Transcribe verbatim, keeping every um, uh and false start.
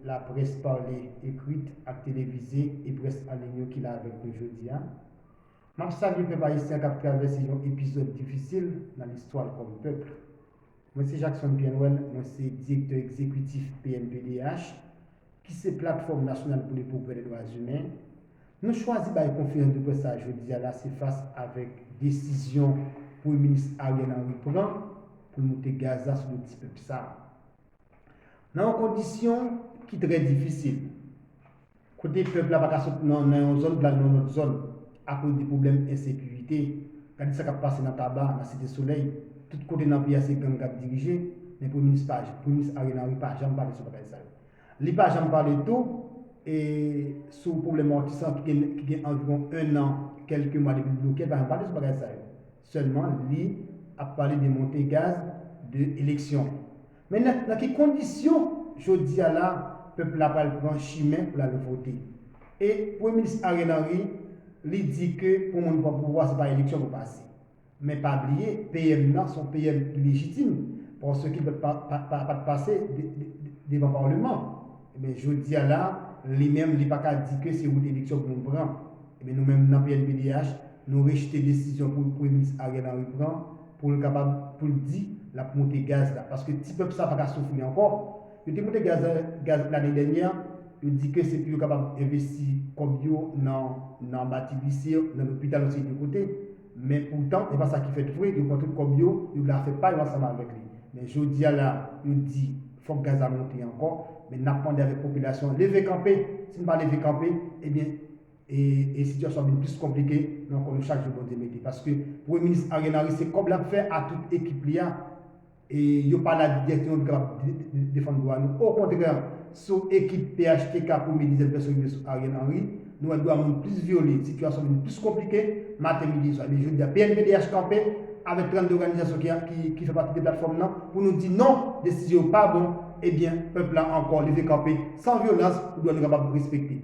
laprès pale, ekrit ak televize e près an liy yo ki la avèk nou jodi a. M ap salye pèp ayisyen k ap travèse yon epizòd difisil nan listwa l kòm pèp. Mwen se Jackson Pierre Noël, mwen se direktè egzekitif P N P D H, ki se Platfòm Nasyonal pou le Pwogrè de Dwa Imen. Nou chwazi bay konferans de près sa a jodi a la, se fas avèk desizyon Premye Minis Ariel Henry pran pou l moute gaz la sou do ti pèp sa a. Nan yon kondisyon ki trè difisil, kote pèp la pa ka sot nan, nan yon zòn pou l al nan yon lòt zòn, akoz de pwoblèm ensekirite. Gade sa k ap pase nan Taba, nan Site Solèy, tout kote nan peyi a se gang k ap dirije, men Premye Minis pa, Premye Minis Ariel Henry pa janm pale sou bagay sa yo. Li pa janm pale tou e sou pwoblèm Matisan ki gen, ki gen anviwon en an, kèlke mwa depi l bloke, li pa janm pale sou bagay sa yo. Sèlman, li ap pale de monte gaz, de eleksyon. Men nan, nan ki kondisyon jodi a la, pèp la pral pran chimen pou l al vote? E Premye Minis Ariel Henry, li di ke pou moun pran pouvwa, se pa eleksyon pou pase. Men pa bliye, P M nan se yon P M ki lejitim, paske li pa t pa, pa, pa, pa t pase de, de, de, devan palman. Ebyen, jodi a la, li menm, li pa ka di ke se wout eleksyon pou nou pran. Ebyen, nou menm nan P N P D H, nou rejte desizyon pou Premye Minis Ariel Henry pran, pou l kapab, pou l di l ap moute gaz la. Paske ti pèp sa pa ka soufri ankò. Yo te moute gaz, gaz lane dènyè, yo di ke se pou yo kapab envesti kòb yo nan, nan bati lise, nan lopital, yon seri de kote. Men poutan, se pa sa ki fèt vre, yo pran tout kòb yo, yo vle fè pa yo ansanm avèk li. Men jodi a la, yo di fòk gaz la monte ankò, men n ap mande avèk popilasyon leve kanpe. Si n pa leve kanpe, ebyen, e, e sitiyasyon ap vin plis konplike, men ankò nou chak jou Bondye mete. Paske Premye Minis Ariel Henry, se kòb l ap fè a tout ekip li a. E yo pa la dirèkteman pou kapab de, de, defann dwa nou. Okontrè, sou ekip P H T K, premye, dezyèm pèsonn rive sou Ariel Henry, nou wè dwa moun plis vyole, sitiyasyon vin plis konplike, maten, midi, swa. Men jodi a, P N P D H kanpe avèk trannde òganizasyon ki, ki, ki fè pati de platfòm nan, pou nou di non, desizyon yo pa bon, ebyen, pèp la ankò leve kanpe san vyolans pou dwa nou kapab respekte.